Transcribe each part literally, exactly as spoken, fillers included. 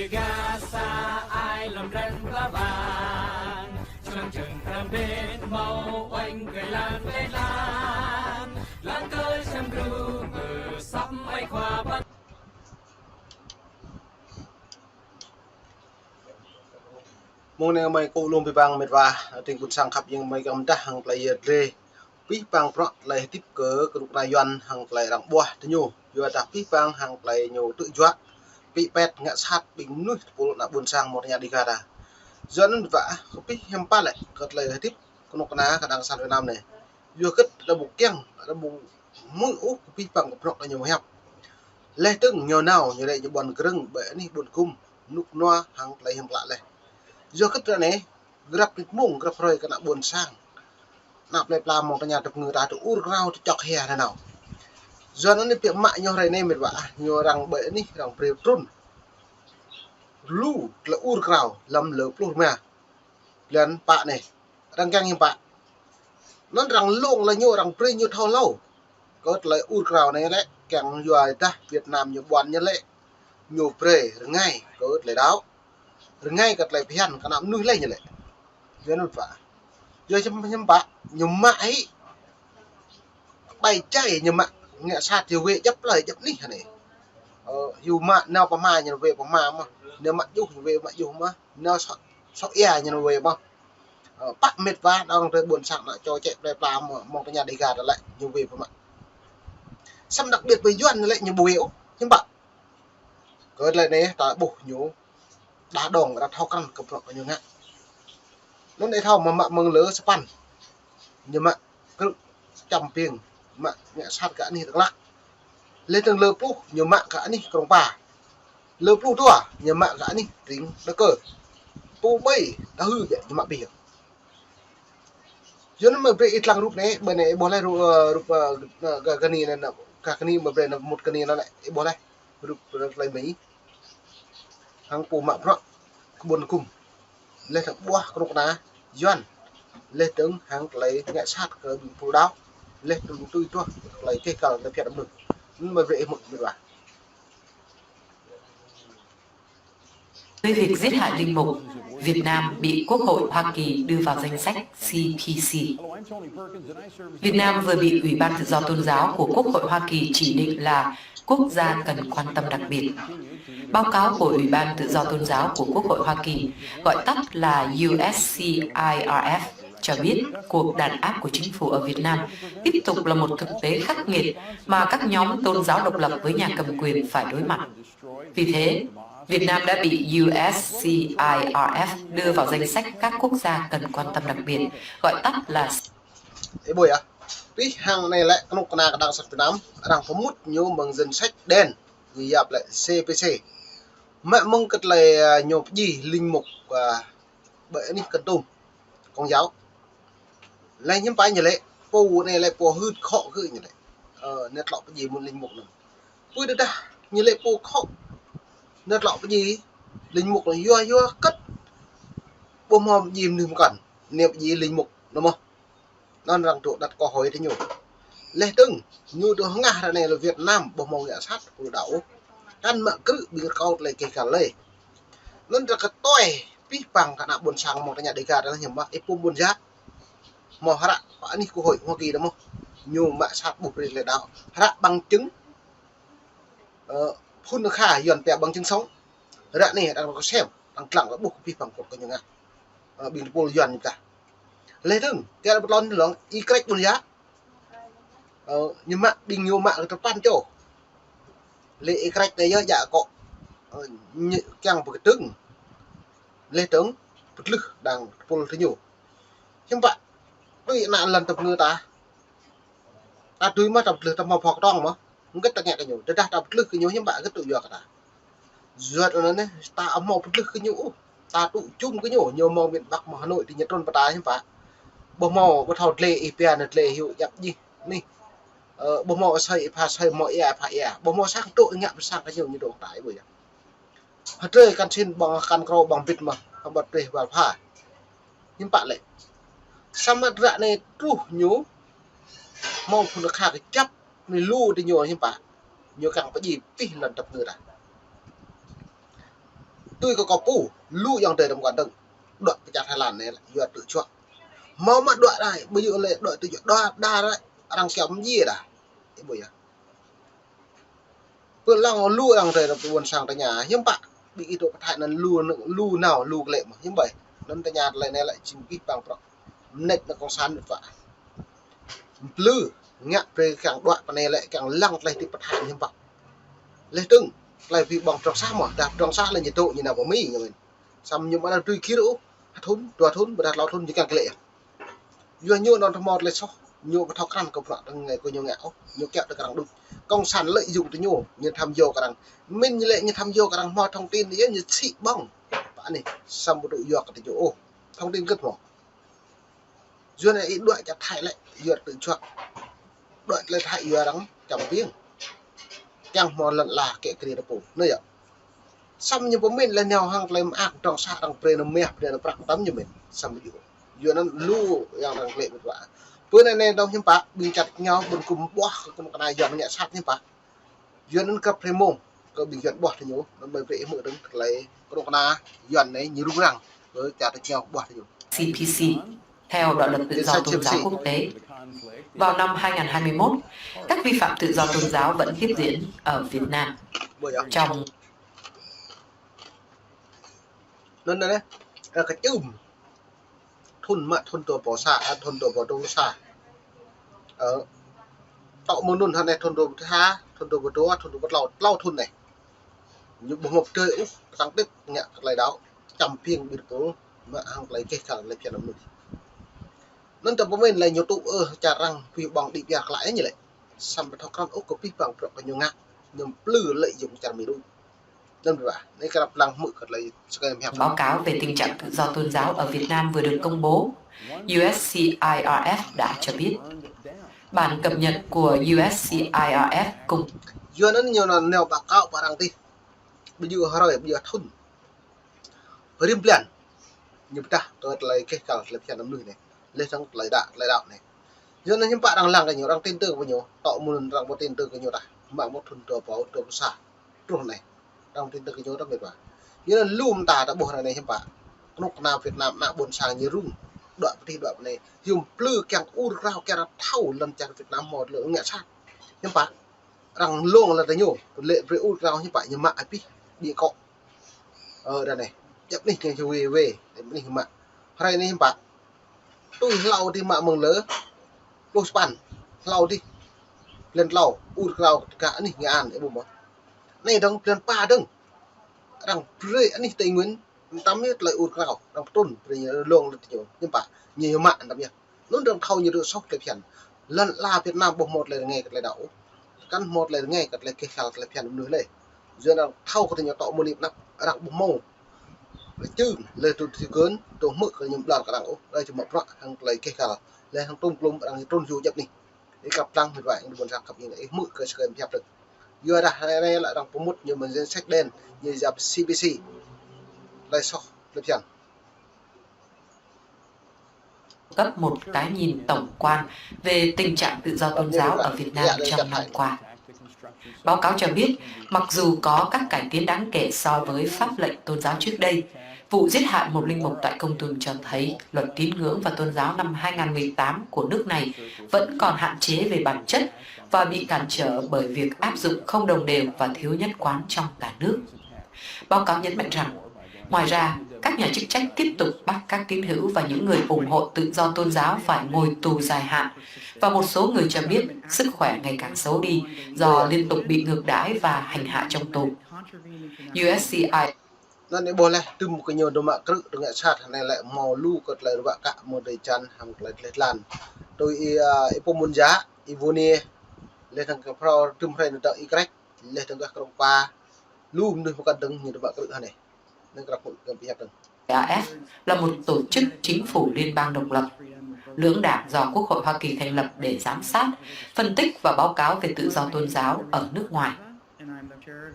Gasa ai lăm răn ba ban. Čuang čuang kram bên mâo oanh kơ lăn leh lăn. Lăn kơ čăm gru ngơ săm ai khua ban. Mông anei mei kơ lông bi bang mĭt wa, tĭng ƀuôn sang khăp jing mei kăm dah hăng klei yăl dliê. Pih pang prŏ klei hdĭp kơ knŭk kna Yuăn hăng klei arăng ƀuah tơ ñu. Yua dah pih pang hăng klei ñu tŭ juă. Pih pet ngă sat ƀing mnuih tơpul ană ƀuôn sang mơ̆ng tơña Dega ta. Yua anăn ƀiă, kơ pih hiăm pă lĕ, kơ klei hdĭp knŭk kna kơ đảng cộng sản Việt Nam anei. Yua kơ ta ƀu kiăng, ta ƀu mưn ôh kơ pih pang kơ prŏ kơ ñu hiăp. Leh tơ̆ng ñu nao, ñu lĕ ñu ƀuăn krơ̆ng, ƀĕ anih ƀuôn gŭm, nuk nua hăng klei hiăm klă leh. Yua kơ ta anei, grăp nĭt mông, grăp hrơi kơ ană ƀuôn sang. Ană plei pla mơ̆ng tơña tơpngư ta tŭ ur krao tŭ čŏk hia nanao. Yua anăn anei pia mă ñu hrei anei mĭt wa, ñu arăng ƀĕ anih, arăng brei trŭn. Lu, tlei ur krao, lăm lơ pluh rma. Blan pă anei. Arăng kiăng hiăm pă. Anăn arăng lông leh ñu arăng brei ñu thâo hlâo. Kơ tlei ur krao anei lĕ, kiăng yua dah Việt Nam ñu ƀuăn ñu lĕ. Ñu brei rngai kơ tlei đăo. Rngai kơ tlei bhiăn kơ ană mnuih leh ñu lĕ. Yua anăn pă. Yua hiăm, hiăm pă, ñu mă hĭ. Ƀai čai ñu mă, ngă sat yua wê djăp lei djăp anih anei. Ơ, yua mă nao pơ hma ñu wê pơ hma mơh. Nao mă juh ñu wê mă juh mơh. Nao sŏ, sŏ ia ñu wê mơh. Ơ, pă mĭt wa, dŏng tơ ƀuôn sang ană čô čĕ plei pla mơ̆ng tơña Dega ta lĕ ñu wê pơ mă. Săm đặc biệt pơ Yuăn lĕ ñu ƀu wê ôh, hiăm pă. Kơ tlei anei ta ƀuh ñu, đa dŏng arăng thâo krăn kơ prŏ kơ ñu ngă. Anăn ih thâo mă mă mơ̆ng lơ sa păn. Ñu mă krư̆ čăm piêng, mă ngă sat kơ anih Dak Lak. Leh tơ̆ng lơ pluh, ñu mă kơ anih Krông Pa. Lơ pluh dua, ñu mă kơ anih tring Dak Kơ. Pô ƀai, ta hưn biă, ñu mă pih. Yua anăn mă brei ih dlăng rup anei, ƀơ anei ih ƀuh leh rup, ơ, rup, ơ, kơ, kơ ni anăn, kơ ni mă brei anăn mŭt kơ ni anăn ih ƀuh leh. Rup, rup klei Mi. Hăng pô mă prŏ kơ ƀuôn gŭm. Leh tơ̆ng ƀuah knŭk kna Yuăn. Leh tơ̆ng hăng klei ngă sat kơ ƀing pô đăo. Leh tơ̆ng tui tuah klei keh kal klei phiăn mnuih. Anăn mă brei ih mŭt mĭt wa. Với việc giết hại linh mục, Việt Nam bị Quốc hội Hoa Kỳ đưa vào danh sách C P C. Việt Nam vừa bị Ủy ban Tự do Tôn giáo của Quốc hội Hoa Kỳ chỉ định là quốc gia cần quan tâm đặc biệt. Báo cáo của Ủy ban Tự do Tôn giáo của Quốc hội Hoa Kỳ, gọi tắt là U S C I R F, cho biết cuộc đàn áp của chính phủ ở Việt Nam tiếp tục là một thực tế khắc nghiệt mà các nhóm tôn giáo độc lập với nhà cầm quyền phải đối mặt. Vì thế, Việt Nam đã bị U S C I R F đưa vào danh sách các quốc gia cần quan tâm đặc biệt, gọi tắt là Ih ƀuh yơh. Pih hăng anei lĕ knŭk kna kơ đảng cộng sản Việt Nam, arăng pơmŭt ñu mơ̆ng danh sách đen, ñu yap lĕ C P C. Mă mơ̆ng kơ tlei, ơ, ñu pơjing linh mục, ơ, ƀơ anih Kon Tum, Công giáo. Leh hiăm pă ñu lĕ, pô anei lĕ pô hưn khŏ gơ̆ ñu lĕ. Ơ, ñu tlŏ pơjing mŭt linh mục anăn. Pui tơdah ñu lĕ pô khŏ. Ñu tlŏ pơjing linh mục anăn yua yua kơ ƀu mâo pơjing mnuih mkăn. Ñu pơjing linh mục anăn mơh. Anăn arăng dôk đặt câu hỏi tơ ñu. Leh tơ̆ng, ñu dôk hngah ară anei lĕ Việt Nam ƀu mâo ngă sat pô đăo ôh. Kăn mă krư̆ ƀing rơkâo tlei keh kal lei. Anăn arăng ktuê pih pang kơ ană ƀuôn sang mơ̆ng tơña Dega ta leh hiăm pă, ih pô ƀuôn jăk. Mâo hră pơ anih quốc hội Hoa Kỳ anăn mơh. Ñu mă sat ƀu brei tlei đăo. Hră bằng chứng, ơ, phŭn kha Yuăn pia bằng chứng sống. Ară anei arăng kơ sem, arăng dlăng lĕ ƀuh kơ pih pang kơ ñu ngă. Ơ, ƀing tơpul Yuăn ñu ta. Leh tơ̆ng, kơ arăng pơtlôn lŏng, Y-Krêč ƀuôn jăk. Ơ, ñu mă, ƀing ñu mă kơ tơpăn čô. Leh Y-Krêč anei yơh djă kŏ. Ơ, ñu kiăng pơkdơ̆ng. Leh tơ̆ng, pơtlưh đang tơpul tơ ñu. Hiăm pă, tui ană lăn tơpngư ta. Ta tui mơh ta pơtlưh ta mâo phŏk tŏng mơh. Hgĕt ta ngă kơ ñu. Tơdah ta pơtlưh kơ ñu hiăm pă hgĕt tŭ yua kơ ta. Yua anăn anei, ta amâo pơtlưh kơ ñu ôh. Ta tŭ čum kơ ñu, ñu mâo miền Bắc mâo Hà Nội ti ñu trŭn pơ ta hiăm pă. Ƀu mâo, ƀu thâo tlei ih pia anăn tlei hiu djăp jih. Anei. Ơ, ƀu mâo asei ih pha asei, mâo ia ih pha ia. Ƀu mâo sang tŭ ngă pơ sang kơ ñu ñu dôk ta ih ƀuh yơh. Hdrei kăn sĭn ƀơ̆ng kăn krô ƀơ̆ng bĭt mơh, hơbăt prêh wăl pha. Hiăm pă lĕ. Samơ̆ ară anei truh ñu, mâo phŭn kha kjăp, anei lu tơ ñu hiăm pă. Ñu kiăng pơjing pih lăn tơpngư ta. Tui kơ kâo pô, lu ayŏng adei dăm kăn dơ̆ng. Đuĕ pơ čar Thái Lan anei lĕ, yua tơ čuă. Mâo mă đuĕ đa, ƀu djŏ lĕ đuĕ tơ čuă, đa, đa, arăng kiăm mjiê đa. Ih ƀuh yơh. Pơ lăng lu arăng drei ƀuôn sang tơña, hiưm pă, ƀing ih dôk pơ Thái anăn lu, lu nao, lu klei mơh, hiưm ƀai. Anăn tơña klei anei lĕ jing kih păng prŏng. Mnêč nao cộng sản mĭt wa. Mplư, ngă brei kiăng đuĕ pơ anei lĕ kiăng lăng klei ti pơ Thái hiưm pă. Leh dơ̆ng, klei bi ƀơ̆ng drŏng sah mơh, dah drŏng sah lĕ ñu dôk ñu nao pơ Mi ñu mĭn. Săm ñu mă lĕ tui khir ôh, ha thŭn, dua thŭn, ƀiădah tlâo thŭn ñu kiăng klei. Yua ñu anăn tơ mâo klei soh, ñu ƀu thâo krăn kơ bruă tơngai kơ ñu ngă ôh, ñu kiă tơ krăn đuč. Cộng sản lợi dụng tơ ñu, ñu tham dô krăn. Mĭn ñu lĕ ñu tham dô krăn hmâo thông tin yơh ñu sĭ ƀơ̆ng. Pă anei, săm ƀu dôk yua kơ tơ ñu ôh. Thông tin kơt mơh. Yua anei ih đuĕ čar Thái lĕ, yua tơ čuă. Đuĕ klei Thái yua arăng čăm biêng. Kiăng hmâo lăn ala kiă kriê tơ pô. Anei yơh. Săm ñu pơmĭn leh nao hŏng klei mơak drŏng sah arăng brei nao mah, brei nao prăk tăm ñu mĭn. Săm ƀu djŏ. Yua anăn lu ayŏng arăng klei mĭt wa. Pơ anei anei dơ̆ng hiưm pă, ƀing čar ñu ƀuôn kŭm ƀuah kơ kơ anei Yuăn ngă sat hiưm pă. Yuăn anăn kăp hrei mông, kơ ƀing Yuăn ƀuah tơ ñu, anăn mơ̆ brei ih hmư̆ dơ̆ng klei kơ anei Yuăn anei ñu rŭng răng, kơ čar ñu ƀuah tơ ñu. C P C, theo đạo luật tự do tôn giáo quốc tế, vào năm hai ngàn hai mươi mốt, các vi phạm tự do tôn giáo vẫn tiếp diễn ở Việt Nam. Ƀuh yơh. Trong Anăn anei, ơ, kčưm. Thŭn mă thŭn dua êbâo sa, ơ, thŭn dua êbâo dua pluh sa. Ơ, tŏ mơ̆ng anăn hŏng anei thŭn dua êbâo sa, thŭn dua êbâo dua, thŭn dua êbâo tlâo, tlâo thŭn anei. Ñu ƀuh mâo tơl ôh, ktang tĭt ngă klei đăo, čăm biêng ƀing pô, mă hŏng klei keh kal klei bhiăn mnuih. Anăn tơ pơmĭn lĕ ñu tŭ, ơ, čar arăng, pui ƀơ̆ng đĭ biar klei ñu lĕ. Săm ƀu thâo krăn ôh kơ pih păng bruă kơ ñu ngă, ñu mplư lợi dụng čar Mi đuč. Anăn ƀiă, anei krăp lăng hmư̆ kơ klei sơkai mhiăp. Báo cáo về tình trạng tự do tôn giáo ở Việt Nam vừa được công bố, U S C I R F đã cho biết, bản cập nhật của U S C I R F cùng Yua anăn ñu nao nao báo cáo pơ arăng dih. Ƀu djŏ hruê, ƀu djŏ thŭn. Rĭm blan. Ñu pơdah kơ klei keh kal klei bhiăn mnuih anei. Leh dơ̆ng klei đăo, klei đăo anei. Yua anăn hiưm pă arăng lăng kơ ñu, arăng tin tưởng kơ ñu, tŏ mơ̆ng arăng ƀu tin tưởng kơ ñu tah. Mă mâo thŭn dua êbâo dua pluh sa. Truh anei. Arăng tin tưởng kơ ñu tah mĭt wa. Yua anăn lu mta ta ƀuh anei hiưm pă. Knŭk kna Việt Nam, ană ƀuôn sang ñu rŭng. Đuĕ pơ dih đuĕ pơ anei. Hiưm mplư kiăng ur krao kiăng thâo lăn čar Việt Nam hmâo lŏ ngă sat. Hiưm pă. Arăng lông lăn tơ ñu, lĕ brei ur krao hiưm pă ñu mă abih, ƀiă kŏ. Ơ, đa anei, djăp anih ñu wê wê, djăp anih mă. Hruê anei hiưm pă. Tui hlâo dih mă mơ̆ng lơ, pluh sa păn, hlâo dih. Blan tlâo, ur krao kơ anih Nghệ An, ih ƀuh mơh. Anei dơ̆ng blan pă dơ̆ng. Arăng brei anih Tây Nguyên, mtam yơh klei ur krao, arăng ptrŭn, brei ñu lông lăn tơ ñu, hiưm pă, ñu mă mtam yơh. Anăn arăng thâo ñu dôk soh klei bhiăn. Lăn ala Việt Nam ƀuh mâo klei rơngai kơ klei đăo. Kăn mâo klei rơngai kơ klei keh kal klei bhiăn mnuih leh. Yua anăn thâo kơ tơ ñu tŏ mơ̆ng anăp arăng ƀuh mâo. Leh čưn, leh tŭ ti gơn, tŭ hmư̆ kơ ñu ƀlăn kơ arăng ôh, leh čŭ mă bruă hŏng klei keh kal. Leh hŏng tŭm klŭm arăng trŭn yua djăp anih. Ih kăp lăng mĭt wa, ih ƀuôn sang kăp ih hmư̆ kơ sơkai mhiăp dơ̆ng. Yua dah anei anei lĕ arăng pơmŭt ñu mơ̆ng danh sách đen, ñu yap C P C. Klei soh, klei bhiăn. Cấp một cái nhìn tổng quan về tình trạng tự do tôn giáo ở Việt Nam trong năm qua. Báo cáo cho biết, mặc dù có các cải tiến đáng kể so với pháp lệnh tôn giáo trước đây, vụ giết hại một linh mục tại Kon Tum cho thấy luật tín ngưỡng và tôn giáo năm hai ngàn mười tám của nước này vẫn còn hạn chế về bản chất và bị cản trở bởi việc áp dụng không đồng đều và thiếu nhất quán trong cả nước. Báo cáo nhấn mạnh rằng, ngoài ra, các nhà chức trách tiếp tục bắt các tín hữu và những người ủng hộ tự do tôn giáo phải ngồi tù dài hạn, và một số người cho biết sức khỏe ngày càng xấu đi do liên tục bị ngược đãi và hành hạ trong tù. U S C I Anăn ih ƀuh leh, tŭm kơ ñu dôk mă krư̆, dôk ngă sat, anei lĕ mâo lu kơ klei ruă kă, mâo drei čan, hŏng klei dleh dlan. Tui ih, ơ, ih pô mŭn ja, ih Vônia, leh dơ̆ng kơ phrâo tŭm hruê anăn dôk ih Krek, leh dơ̆ng kơ Krông Kpa, lu mnuih mkăn dơ̆ng ñu dôk mă krư̆ anei. Anăn krăp hmư̆ kơ pơhiăp dơ̆ng. A F là một tổ chức chính phủ liên bang độc lập, lưỡng đảng do Quốc hội Hoa Kỳ thành lập để giám sát, phân tích và báo cáo về tự do tôn giáo ở nước ngoài.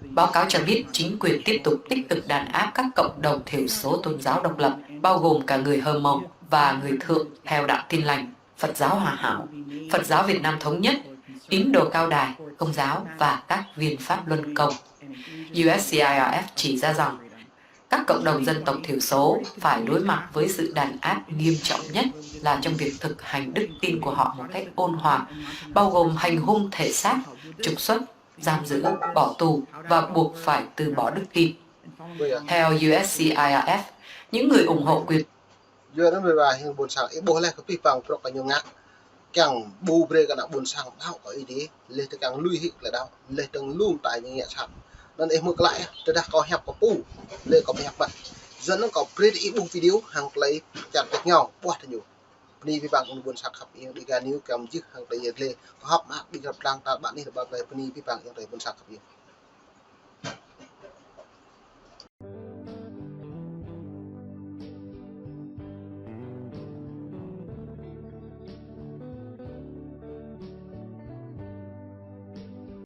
Báo cáo cho biết chính quyền tiếp tục tích cực đàn áp các cộng đồng thiểu số tôn giáo độc lập, bao gồm cả người Hơ Mông và người Thượng theo đạo Tin Lành, Phật giáo Hòa Hảo, Phật giáo Việt Nam Thống Nhất, Tín đồ Cao Đài, Công giáo và các viên pháp luân công. U S C I R F chỉ ra rằng các Cộng đồng dân tộc thiểu số phải đối mặt với sự đàn áp nghiêm trọng nhất là trong việc thực hành đức tin của họ một cách ôn hòa, bao gồm hành hung thể xác, trục xuất, giam giữ, bỏ tù và buộc phải từ bỏ đức tin. Theo U S C I R F, những người ủng hộ quyền Yua anăn wê wa hing ƀuôn sang ih ƀuh leh kơ bi păng prŏk kơ ñu ngă. Kiăng ƀu brei kơ ană ƀuôn sang đăo kơ Aê Diê, leh tơ kiăng lui hĭ klei đăo, leh dơ̆ng lu mta ñu ngă sat. Anăn ih hmư̆ klă yơh, tơdah kâo hiăp kơ pô, leh kâo bi hiăp mă. Yua anăn kâo brei ih ƀuh video hŏng klei čar tač êngao, ƀuah tơ ñu. Bơni bi păng ƀuôn sang khăp êng Dega News kăm jih hŏng klei yăl dliê. Kâo hăp mă bi grăp dlăng tal ƀă anih leh ƀă klei bơni bi păng ƀuôn sang khăp êng.